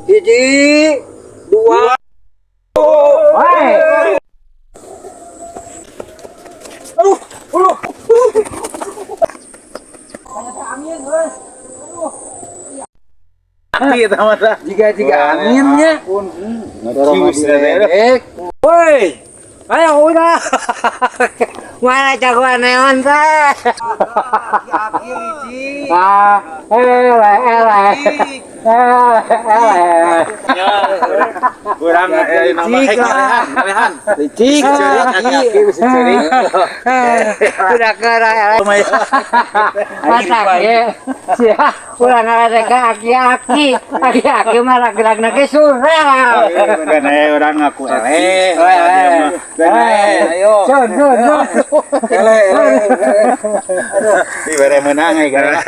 Hiji, dua. Woi. Aduh, aduh. Angin euy. Aki eta mah tah. Jiga-jiga anginnya. Cius teh. Woi. Ayo udah. Mana jagoan neon teh? Aki licik. Ah, ele ele. Ele ele. Urang nama hek lehan, lehan. Licik, Ceurik aki-aki bisa ceurik. Udah kera ele. Matak ye. Sia, urang ngaledek ka aki-aki. Aki-aki mah ragragna ge surang. Kan urang ngaku eleh. Ayo. Sun, sun, sun. Ele, ele. Dibere menang ya.